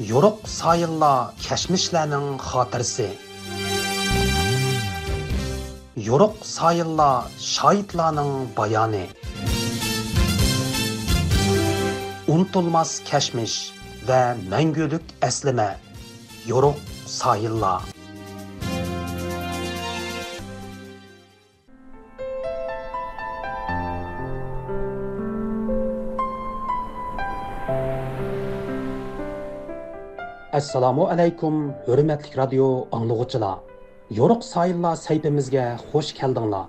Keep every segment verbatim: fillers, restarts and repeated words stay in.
يورۇق سايىللار كەچمىشلەرنىڭ خاتىرىسى. يورۇق سايىللار شاھىتلارنىڭ بايانى. ئۇنتۇلماس كەچمىش ۋە مەڭگۈلۈك ئەسلىمە. يورۇق سايىللار. ئەسسالامۇ ئەلەيكۇم، ھۆرمەتلىك رادىيو ئاڭلىغۇچىلار! يورۇق سايىللار سەھىپىمىزگە خۇش كەلدىڭلار.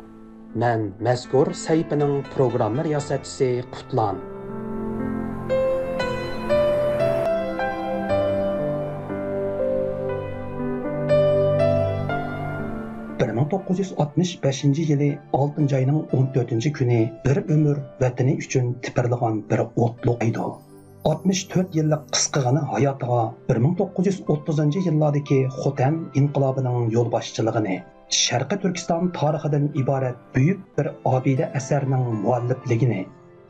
مەن مەزكۇر سەھىپىنىڭ پروگرامما رىياسەتچىسى قۇتلان. بىر مىڭ توققۇز يۈز ئاتمىش بەشىنچى يىلى ئالتىنچى ئاينىڭ ئون تۆتىنچى كۈنى بىر ئۆمۈر ۋەتىنى ئۈچۈن تىپىرلىغان بىر ئوتلۇق ئايدۇ. ئاتمىش تۆت يىللىق قىسقىغىنە ھاياتىغا بىر مىڭ توققۇز يۈز ئوتتۇزىنچى يىللاردىكى خوتەن ئىنقىلابىنىڭ يولباشچىلىقىنى، شەرقىي تۈركىستان تارىخىدىن ئىبارەت بۈيۈك بىر ئابىدە ئەسەرنىڭ مۇئەللىپلىكىنى،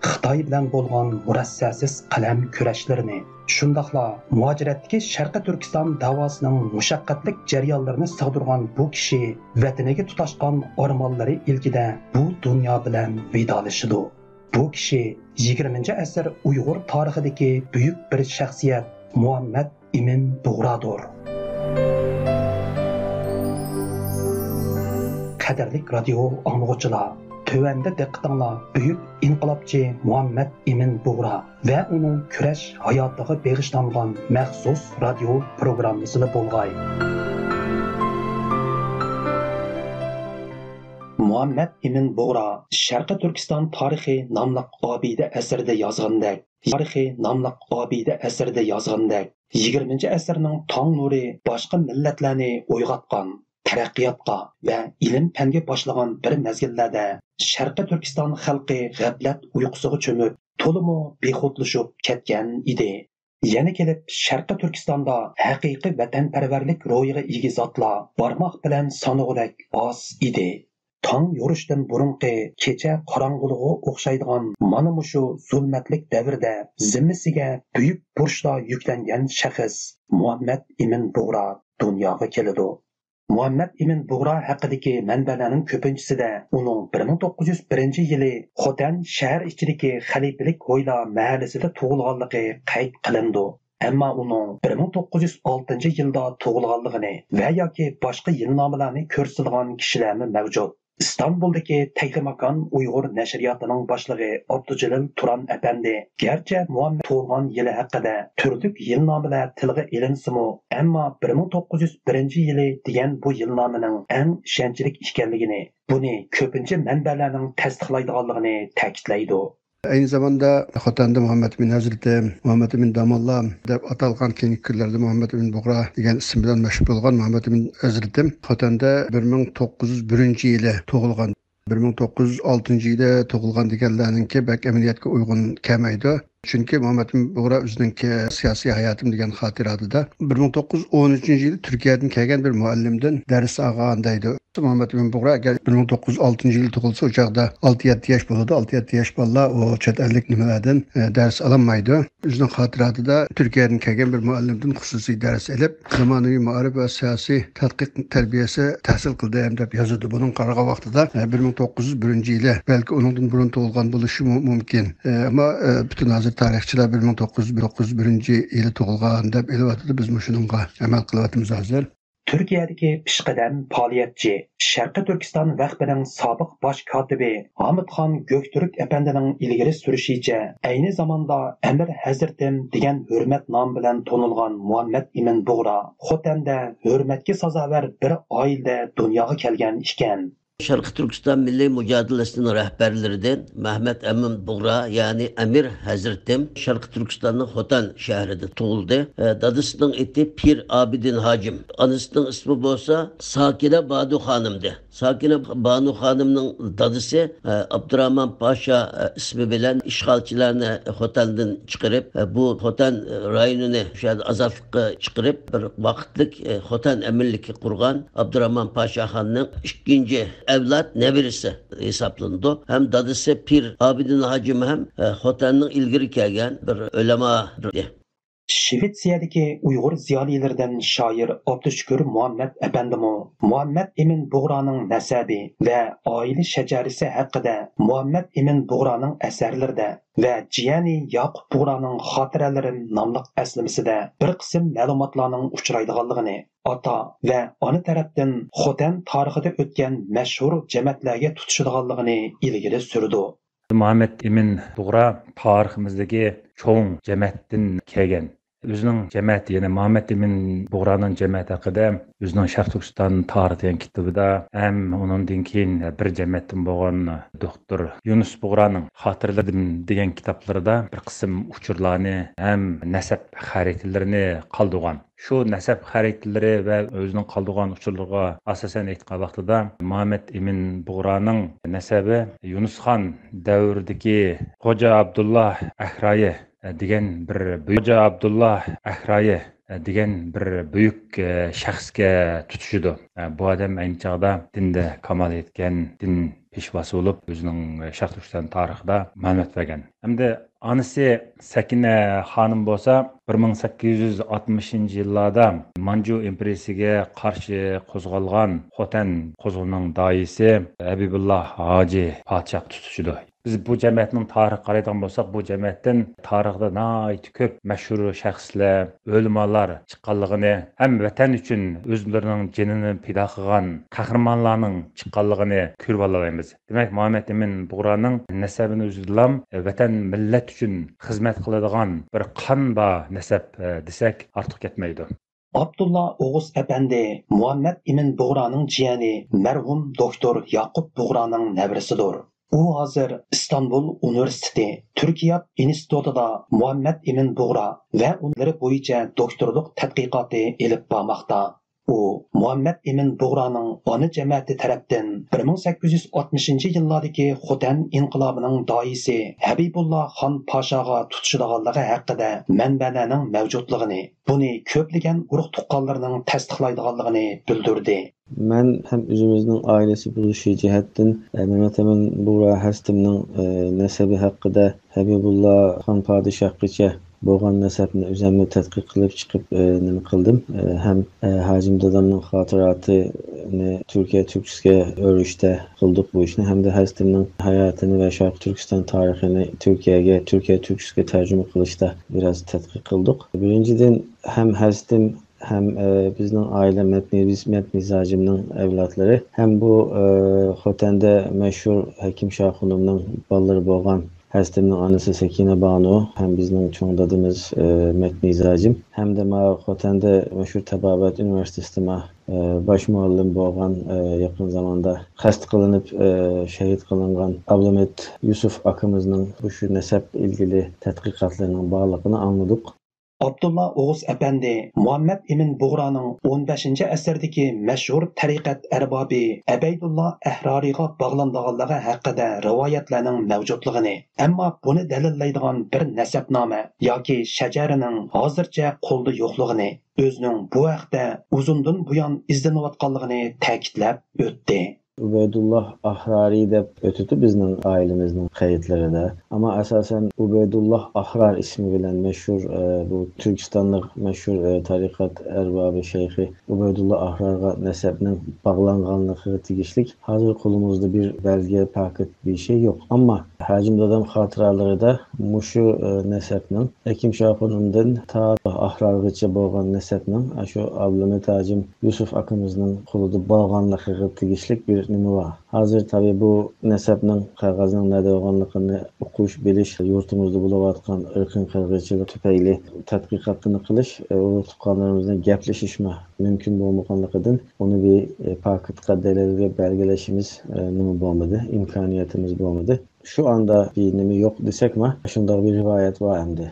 خىتاي بىلەن بولغان مۇرەسسەسىز قەلەم كۈرەشلىرىنى، شۇنداقلا مۇھاجىرەتتىكى شەرقىي تۈركىستان دەۋاسىنىڭ مۇشەققەتلىك جەريانلىرىنى سىغدۇرغان بۇ كىشى ۋەتىنىگە تۇتاشقان ئارمانلىرى ئىلكىدە بۇ دۇنيا بىلەن ۋىدالىشىدۇ. بۇ كىشى يىگىرمىنچى ئەسىر ئۇيغۇر تارىخىدىكى بۈيۈك بىر شەخسىيەت مۇھەممەد ئىمىن بۇغرادۇر. قەدىرلىك رادىيو ئاڭلىغۇچىلار، تۆۋەندە دىققىتىڭلار بۈيۈك ئىنقىلابچى مۇھەممەد ئىمىن بۇغرا ۋە ئۇنىڭ كۈرەش ھاياتىغا بېغىشلانغان مەخسۇس رادىيو پروگراممىسىدا بولغاي. مۇھەممەد ئىمىن بۇغرا شەرقىي تۈركىستان تارىخى ناملىق ئابىدە ئەسىرىدە يازغىنىدەك، تارىخى ناملىق ئابىدە ئەسىرىدە يازغىنىدەك، يىگىرمىنچى ئەسىرنىڭ تاڭ نۇرى باشقا مىللەتلەرنى ئويغاتقان، تەرەققىياتقا ۋە ئىلىم-پەنگە باشلىغان بىر مەزگىللەردە شەرقىي تۈركىستان خەلقى غەپلەت ئۇيقۇسىغا چۆمۈپ، تولىمۇ بىخۇدلىشىپ كەتكەن ئىدى. يەنە كېلىپ شەرقىي تۈركىستاندا ھەقىقىي ۋەتەنپەرۋەرلىك روھىغا ئىگە زاتلار بارماق بىلەن سانىغۇدەك ئاز ئىدى. تاڭ يورۇشتىن بۇرۇنقى كېچە قاراڭغۇلۇقىغا ئوخشايدىغان مانا مۇشۇ زۇلمەتلىك دەۋردە زىممىسىگە بۈيۈك بۇرچلار يۈكلەنگەن شەخس مۇھەممەد ئىمىن بۇغرا دۇنياغا كېلىدۇ. مۇھەممەد ئىمىن بۇغرا ھەققىدىكى مەنبەلەرنىڭ كۆپىنچىسىدە ئۇنىڭ بىر مىڭ توققۇز يۈز بىرىنچى يىلى خوتەن شەھەر ئىچىدىكى خەلىپىلىك ھويلا مەھەللىسىدە تۇغۇلغانلىقى قەيت قىلىنىدۇ. ئەمما ئۇنىڭ بىر مىڭ توققۇز يۈز ئالتىنچى يىلدا تۇغۇلغانلىقىنى ۋە ياكى باشقا يىلنامىلەرنى كۆرسىتىدىغان كىشىلەرمۇ مەۋجۇت. ئىستانبۇلدىكى تەكلىماكان ئۇيغۇر نەشرىياتىنىڭ باشلىقى ئابدۇجېلىل تۇران ئەپەندى گەرچە مۇھەممەد تۇغۇلغان يىلى ھەققىدە تۈرلۈك يىلنامىلەر تىلغا ئېلىنسىمۇ، ئەمما بىر مىڭ توققۇز يۈز بىرىنچى يىلى دېگەن بۇ يىلنامىنىڭ ئەڭ ئىشەنچلىك ئىكەنلىكىنى، بۇنى كۆپىنچە مەنبەلەرنىڭ تەستىقلايدىغانلىقىنى تەكىتلەيدۇ. ئەينى زاماندا خوتەندە مۇھەممەد ئىمىن ھەزرىتىم، مۇھەممەد ئىمىن داموللا دەپ ئاتالغان، كېيىنكى كۈنلەردە مۇھەممەد ئىمىن بۇغرا دېگەن ئىسىم بىلەن مەشھۇر بولغان مۇھەممەد ئىمىن ھەزرىتىم خوتەندە بىر مىڭ توققۇز يۈز بىرىنچى يىلى تۇغۇلغان. بىر مىڭ توققۇز يۈز ئالتىنچى يىلى تۇغۇلغان دېگەنلەرنىڭكى بەك ئەمەلىيەتكە ئۇيغۇن كەلمەيدۇ. چۈنكى مۇھەممەد ئىمىن بۇغرا ئۆزىنىڭكى سىياسىي ھاياتىم دېگەن خاتىرىدە بىر مىڭ توققۇز يۈز ئون ئۈچىنچى يىلى تۈركىيەدىن كەلگەن بىر مۇئەللىمدىن دەرس ئالغان دەيدۇ. مۇھەممەد ئىمىن بۇغرا ئەگەر بىر مىڭ توققۇز يۈز ئالتىنچى يىلى تۇغۇلسا، ئۇ چاغدا ئالتە يەتتە ياش بولىدۇ. ئالتە يەتتە ياش بالىلار ئۇ چەت ئەللىك نېمىلەردىن، ئە، دەرس ئالالمايدۇ. ئۆزىنىڭ خاتىراتىدا تۈركىيەدىن كەلگەن بىر مۇئەللىمدىن خۇسۇسىي دەرس ئېلىپ، زامانىۋى مائارىپ ۋە سىياسىي تەتقىق تەربىيەسى تەھسىل قىلدىم دەپ يازىدۇ. بۇنىڭ قارىغان ۋاقتىدا، ئە، بىر مىڭ توققۇز يۈز بىرىنچى يىلى، بەلكى ئۇنىڭدىن بۇرۇن تۇغۇلغان بولۇشىمۇ مۇمكىن. ئە، ئەمما، ئە، پۈتۈن ھازىر تارىخچىلار بىر مىڭ توققۇز يۈز، توققۇز يۈز بىرىنچى يىلى تۇغۇلغان دەپ ئېلىۋاتىدۇ. بىز مۇشۇنىڭغا ئەمەل قىلىۋاتىمىز ھازىر. تۈركىيەدىكى پېشقەدەم پائالىيەتچى، شەرقىي تۈركىستان ۋەقپىنىڭ سابىق باش كاتىپى ھامىتخان گۆكتۈرك ئەپەندىنىڭ ئىلگىرى سۈرۈشىچە، ئەينى زاماندا ئەمىر ھەزرىتىم دېگەن ھۆرمەت نامى بىلەن تونۇلغان مۇھەممەد ئىمىن بۇغرا خوتەندە ھۆرمەتكە سازاۋەر بىر ئائىلىدە دۇنياغا كەلگەن ئىكەن. شەرقىي تۈركىستان مىللىي مۇجادىلىسىنىڭ رەھبەرلىرىدىن مەھمەت ئەمىن بۇغرا، يەنى ئەمىر ھەزرىتىم، شەرقىي تۈركىستاننىڭ خوتەن شەھىرىدە تۇغۇلدى. ئە، دادىسىنىڭ ئېتى پىر ئابىدىن ھاجىم، ئانىسىنىڭ ئىسمى بولسا ساكىنە بانۇ خانىمدى. ساكىنە بانۇ خانىمنىڭ دادىسى، ئە، ئابدۇرامان پاشا، ئە، ئىسمى بىلەن ئىشغالچىلارنى خوتەندىن چىقىرىپ، ئە، بۇ خوتەن رايونىنى شۇ يەردە ئازادلىققا چىقىرىپ، بىر ۋاقىتلىق، ئە، خوتەن ئەمىرلىكى قۇرغان ئابدۇرامان پاشا خاننىڭ ئىككىنچى ئەۋلاد نەۋرىسى ھېسابلىنىدۇ. ھەم دادىسى پىر ئابىدىن ھاجىم ھەم، ئە، خوتەننىڭ ئىلگىرى كەلگەن بىر ئۆلەما ئىدى. شىۋېتسىيەدىكى ئۇيغۇر زىيالىيلىرىدىن شائىر ئابدۇشۈكۈر مۇھەممەت ئەپەندىمۇ مۇھەممەت ئىمىن بۇغرانىڭ نەسەبى ۋە ئائىلە شەجەرىسى ھەققىدە مۇھەممەت ئىمىن بۇغرانىڭ ئەسەرلىرىدە ۋە جىيەنى ياقۇپ بۇغرانىڭ خاتىرەلىرىم ناملىق ئەسلىمىسىدە بىر قىسىم مەلۇماتلارنىڭ ئۇچرايدىغانلىقىنى، ئاتا ۋە ئانا تەرەپتىن خوتەن تارىخىدا ئۆتكەن مەشھۇر جەمەتلەرگە تۇتىشىدىغانلىقىنى ئىلگىرى سۈرىدۇ. مۇھەممەد ئىمىن بۇغرا تارىخىمىزدىكى چوڭ جەمەتتىن كەلگەن. ئۆزىنىڭ جەمەتى، يەنى مۇھەممەد ئىمىن بۇغرانىڭ جەمەتى ھەققىدە ئۆزىنىڭ شەرق تۈركىستان تارىخى دېگەن كىتابىدا ھەم ئۇنىڭدىن كېيىن بىر جەمەتتىن بولغان دوكتور يۇنۇس بۇغرانىڭ خاتىرىلىرىم دېگەن كىتابلىرىدا بىر قىسىم ئۇچۇرلارنى ھەم نەسەب خەرىتىلىرىنى قالدۇرغان. شۇ نەسەب خەرىتىلىرى ۋە ئۆزىنىڭ قالدۇرغان ئۇچۇرلىرىغا ئاساسەن ئېيتقان ۋاقتىدا، مۇھەممەد ئىمىن بۇغرانىڭ نەسەبى يۇنۇس خان دەۋرىدىكى خوجا ئابدۇللا ئەھرايى دېگەن بىر بۈيۈك، خوجا ئابدۇللا ئەھرايى دېگەن بىر بۈيۈك شەخسكە تۇتىشىدۇ. بۇ ئادەم ئەينى چاغدا دىندا كامال يەتكەن دىن پېشۋاسى بولۇپ، ئۆزىنىڭ شەرق تۈركىستان تارىخىدا مەلۇمات بەرگەن. ھەمدە ئانىسى سەكىنە خانىم بولسا بىر مىڭ سەككىز يۈز ئاتمىشىنچى يىللاردا مانجۇ ئىمپېرىيىسىگە قارشى قوزغالغان خوتەن قوزغىلىنىڭ داھىيسى ھەبىبۇللا ھاجى پادىشاھقا تۇتىشىدۇ. بىز بۇ جەمەتنىڭ تارىخىغا قارايدىغان بولساق، بۇ جەمەتتىن تارىختا ناھايىتى كۆپ مەشھۇر شەخسلەر، ئۆلىمالار چىققانلىقىنى ھەم ۋەتەن ئۈچۈن ئۆزلىرىنىڭ جېنىنى پىدا قىلغان قەھرىمانلارنىڭ چىققانلىقىنى كۆرۈۋالالايمىز. دېمەك، مۇھەممەد ئىمىن بۇغرانىڭ نەسەبىنى ئۆزىدىلا ۋەتەن، مىللەت ئۈچۈن خىزمەت قىلىدىغان بىر قان بار نەسەب، ئە، دېسەك ئارتۇق كەتمەيدۇ. ئابدۇللا ئوغۇز ئەپەندى مۇھەممەد ئىمىن بۇغرانىڭ جىيەنى مەرھۇم دوكتور ياقۇپ بۇغرانىڭ نەۋرىسىدۇر. ئۇ ھازىر ئىستانبۇل ئۇنىۋېرسىتېتى تۈركىيات ئىنستىتۇتىدا مۇھەممەد ئىمىن بۇغرا ۋە ئۇنىڭ بويىچە دوكتورلۇق تەتقىقاتى ئېلىپ بارماقتا. ئۇ مۇھەممەد ئىمىن بۇغرانىڭ ئانا جەمەتى تەرەپتىن بىر مىڭ سەككىز يۈز ئاتمىشىنچى يىللاردىكى خوتەن ئىنقىلابىنىڭ داھىيسى ھەبىبۇللا خان پاشاغا تۇتىشىدىغانلىقى ھەققىدە مەنبەلەرنىڭ مەۋجۇتلۇقىنى، بۇنى كۆپلىگەن ئۇرۇق تۇغقانلىرىنىڭ تەستىقلايدىغانلىقىنى بىلدۈردى. مەن ھەم ئۆزىمىزنىڭ ئائىلىسى بولۇشى جەھەتتىن، ئە، مەمەت ئىمىن بۇغرا ھەزرىتىمنىڭ، ئە، نەسەبى ھەققىدە ھەبىبۇللا خان پادىشاھقىچە بولغان نەسەبنى ئۆزۈممۇ تەتقىق قىلىپ چىقىپ، ئە، نېمە قىلدىم. ئە، ھەم، ئە، ھاجىم دادامنىڭ خاتىراتىنى تۈركىيە تۈركىسىگە ئۆرۈشتە قىلدۇق بۇ ئىشنى. ھەمدە ھەزرىتىمنىڭ ھاياتىنى ۋە شەرقىي تۈركىستان تارىخىنى تۈركىيەگە، تۈركىيە تۈركىسىگە تەرجىمە قىلىشتا بىراز تەتقىق قىلدۇق. بىرىنچىدىن، ھەم ھەزرىتىم ھەم، ئە، بىزنىڭ ئائىلە مەتنىيىمىز، مەتنىيىمىز ھاجىمنىڭ ئەۋلادلىرى ھەم بۇ، ئە، خوتەندە مەشھۇر ھەكىم شاخۇنۇمنىڭ بالىلىرى بولغان ھەزرىتىمنىڭ ئانىسى سەكىنە بانۇ ھەم بىزنىڭ چوڭ دادىمىز، ئە، مەتنىيىز ھاجىم ھەمدە ما خوتەندە مەشھۇر تابابەت ئۇنىۋېرسىتېتىدا ما، ئە، باش مۇئەللىم بولغان، ئە، يېقىن زاماندا قەست قىلىنىپ، ئە، شەھىت قىلىنغان ئابلىمىت يۈسۈپ ئاكىمىزنىڭ مۇشۇ نەسەب ئىلگىرى تەتقىقاتلىرىنىڭ بارلىقىنى ئاڭلىدۇق. ئابدۇللا ئوغۇز ئەپەندى مۇھەممەد ئىمىن بۇغرانىڭ ئون بەشىنچى ئەسىردىكى مەشھۇر تەرىقەت ئەربابى ئەبەيدۇللا ئەھرارىغا باغلانىدىغانلىقى ھەققىدە رىۋايەتلەرنىڭ مەۋجۇتلۇقىنى، ئەمما بۇنى دەلىللەيدىغان بىر نەسەبنامە ياكى شەجەرىنىڭ ھازىرچە قولدا يوقلۇقىنى، ئۆزىنىڭ بۇ ھەقتە ئۇزۇندىن بۇيان ئىزدىنىۋاتقانلىقىنى تەكىتلەپ ئۆتتى. ئۇبەيدۇللا ئاھرارى دەپ ئۆتىدۇ بىزنىڭ ئائىلىمىزنىڭ قەيتلىرىدە. ئەمما ئاساسەن ئۇبەيدۇللا ئاھرار ئىسمى بىلەن مەشھۇر، ئە، بۇ تۈركىستانلىق مەشھۇر، ئە، تەرىقەت ئەربابى شەيخى ئۇبەيدۇللا ئاھرارغا نەسەبنىڭ باغلانغانلىقىغا تېگىشلىك ھازىر قولىمىزدا بىر بەلگە، پاكىت بىر شەي يوق. ئەمما ھاجىم دادام خاتىرىلىرىدە مۇشۇ، ئە، نەسەبنىڭ ھەكىم شاخۇنۇمدىن تا ئاھرارغىچە بولغان نەسەبنىڭ ئاشۇ ئابلىمىت ھاجىم يۈسۈپ ئاكىمىزنىڭ قولىدا بولغانلىقىغا تېگىشلىك بىر نېمە بار. ھازىر تەبىئىي بۇ نەسەبنىڭ قەغەزنىڭ نەدە بولغانلىقىنى ئۇقۇش، بىلىش، يۇرتىمىزدا بولۇۋاتقان ئىرقىي قىرغىنچىلىق تۈپەيلى تەتقىقاتنى قىلىش، ئۇرۇق تۇغقانلىرىمىزنى گەپلىشىشمۇ مۇمكىن بولمىغانلىقىدىن ئۇنى بىر پاكىتقا دەلىلگە بەلگىلەشىمىز نېمە بولمىدى، ئىمكانىيىتىمىز بولمىدى. شۇ ئاندا بىر نېمە يوق دېسەكمۇ، شۇنداق بىر رىۋايەت بار ئەمدى.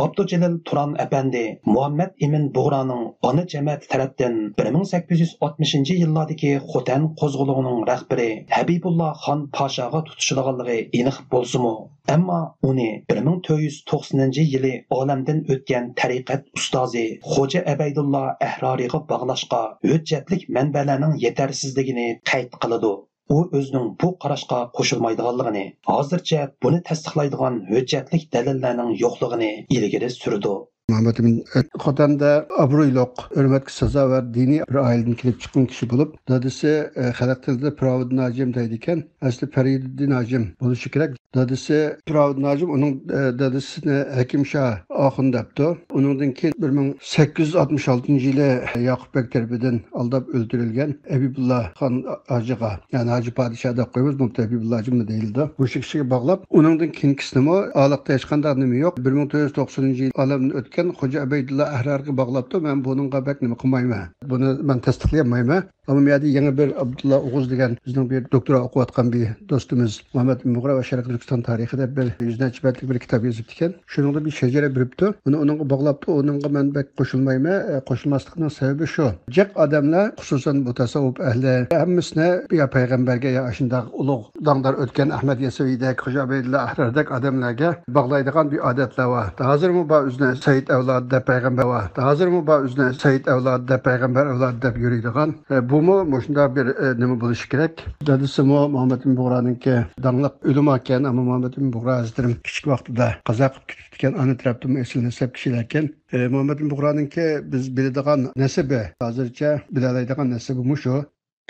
ئابدۇجېلىل تۇران ئەپەندى مۇھەممەد ئىمىن بۇغرانىڭ ئانا جەمەتى تەرەپتىن بىر مىڭ سەككىز يۈز ئاتمىشىنچى يىللاردىكى خوتەن قوزغىلىڭىنىڭ رەھبىرى ھەبىبۇللا خان پاشاغا تۇتىشىدىغانلىقى ئېنىق بولسىمۇ، ئەمما ئۇنى بىر مىڭ تۆت يۈز توقسىنىنچى يىلى ئالەمدىن ئۆتكەن تەرىقەت ئۇستازى خوجا ئەبەيدۇللا ئەھرارىغا باغلاشقا ھۆججەتلىك مەنبەلەرنىڭ يېتەرسىزلىكىنى قەيت قىلىدۇ. ئۇ ئۆزىنىڭ بۇ قاراشقا قوشۇلمايدىغانلىقىنى، ھازىرچە بۇنى تەستىقلايدىغان ھۆججەتلىك دەلىللەرنىڭ يوقلۇقىنى ئىلگىرى سۈرىدۇ. مۇھەممەد ئىمىن خوتەندە ئابرۇيلۇق، ھۆرمەتكە سازاۋەر دىنىي بىر ئائىلىدىن كېلىپ چىققان كىشى بولۇپ، دادىسى، ئە، خەلق تىلىدا پىراۋۇددىن ھاجىم دەيدىكەن، ئەسلى پەرىدۇددىن ھاجىم بولۇشى كېرەك. دادىسى پىراۋۇددىن ھاجىم، ئۇنىڭ، ئە، دادىسىنى ھەكىم شاھ ئاخۇن دەپتۇ. ئۇنىڭدىن كېيىن بىر مىڭ سەككىز يۈز ئاتمىش ئالتىنچى يىلى ياقۇپ بەگ تەرىپىدىن ئالداپ ئۆلتۈرۈلگەن ھەبىبۇللا خان ھاجىغا، يەنى ھاجى پادىشاھ دەپ قويىمىز، بۇ ھەبىبۇللا ھاجىممۇ دەيلىدۇ. مۇشۇ كىشىگە باغلاپ، ئۇنىڭدىن كېيىنكىسىنىمۇ ئالاقىدە ھېچقانداق نېمە يوق. بىر مىڭ تۆت يۈز توقسىنىنچى يىل ئالەمدىن ئۆتكەن خوجا ئەبەيدۇللا ئەھرارغا باغلاپتۇ. مەن بۇنىڭغا بەك نېمە قىلمايمەن. بۇنى مەن تەستىقلىيالمايمەن. ئەمما بۇ يەردە يېڭى بىر ئابدۇللا ئوغۇز دېگەن بىزنىڭ بىر دوكتورا ئوقۇۋاتقان بىر دوستىمىز مۇھەممەد ئىمىن بۇغرا ۋە شەرقىي تۈركىستان تارىخى دەپ بىر يۈز نەچچە بەتلىك بىر كىتاب يېزىپتىكەن. شۇنىڭدا بىر شەجەرە بېرىپتۇ. ئۇنى ئۇنىڭغا باغلاپتۇ. ئۇنىڭغا مەن بەك قوشۇلمايمەن. ئە، قوشۇلماسلىقنىڭ سەۋەبى شۇ. جىق ئادەملەر، خۇسۇسەن بۇ تەسەۋۋۇپ ئەھلى، ھەممىسىنى يا پەيغەمبەرگە، يا ئاشۇنداق ئۇلۇغ داڭدار ئۆتكەن ئەھمەد يەسەۋىدەك، خوجا ئەبەيدۇللا ئەھرەردەك ئادەملەرگە باغلايدىغان بىر ئادەتلەر بار. ھازىرمۇ بار ئۆزىنى سەيىد ئەۋلادى دەپ پەيغەمبەر بار. ھازىرمۇ بار ئۆزىنى سەيىد ئەۋلادى دەپ پەيغەمبەر ئەۋلادى دەپ يۈرىدىغان. ئە، بۇمۇ مۇشۇنداق بىر، ئە، نېمە بولۇشى كېرەك. دادىسىمۇ مۇھەممەد ئىمىن بۇغرانىڭكى داڭلىق ئۆلىماكەن، ئەمما مۇھەممەد ئىمىن بۇغرا ھەزرىتىم كىچىك ۋاقتىدا قازا قىلىپ كېتىپتىكەن، ئانا تەرەپتىنمۇ ئېسىل نەسەب كىشىلەركەن. ئە، مۇھەممەد ئىمىن بۇغرانىڭكى بىز بىلىدىغان نەسىبى، ھازىرچە بىلەلەيدىغان نەسىبى مۇشۇ.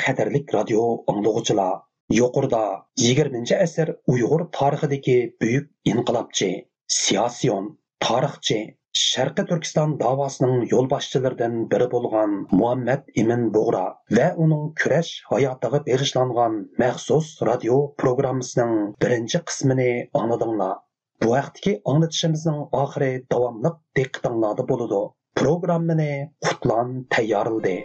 قەدىرلىك رادىيو ئاڭلىغۇچىلار، يۇقىرىدا يىگىرمىنچى ئەسىر ئۇيغۇر تارىخىدىكى بۈيۈك ئىنقىلابچى، سىياسىيون، تارىخچى، شەرقىي تۈركىستان داۋاسىنىڭ يولباشچىلىرىدىن بىرى بولغان مۇھەممەد ئىمىن بۇغرا ۋە ئۇنىڭ كۈرەش ھاياتىغا بېغىشلانغان مەخسۇس رادىيو پروگراممىسىنىڭ بىرىنچى قىسمىنى ئاڭلىدىڭلار. بۇ ھەقتىكى ئاڭلىتىشىمىزنىڭ ئاخىرى داۋاملىق دىققىتىڭلاردا بولىدۇ. پروگراممىنى قۇتلان تەييارلىدى.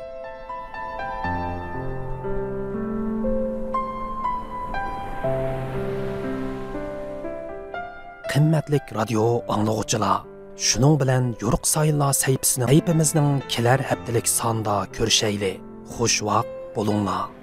قىممەتلىك رادىيو ئاڭلىغۇچىلار، شۇنىڭ بىلەن يورۇق سايىنلار سەھىپىسىنىڭ، سەھىپىمىزنىڭ كېلەر ھەپتىلىك سانىدا كۆرۈشەيلى. خۇش ۋاقىت بولۇڭلار.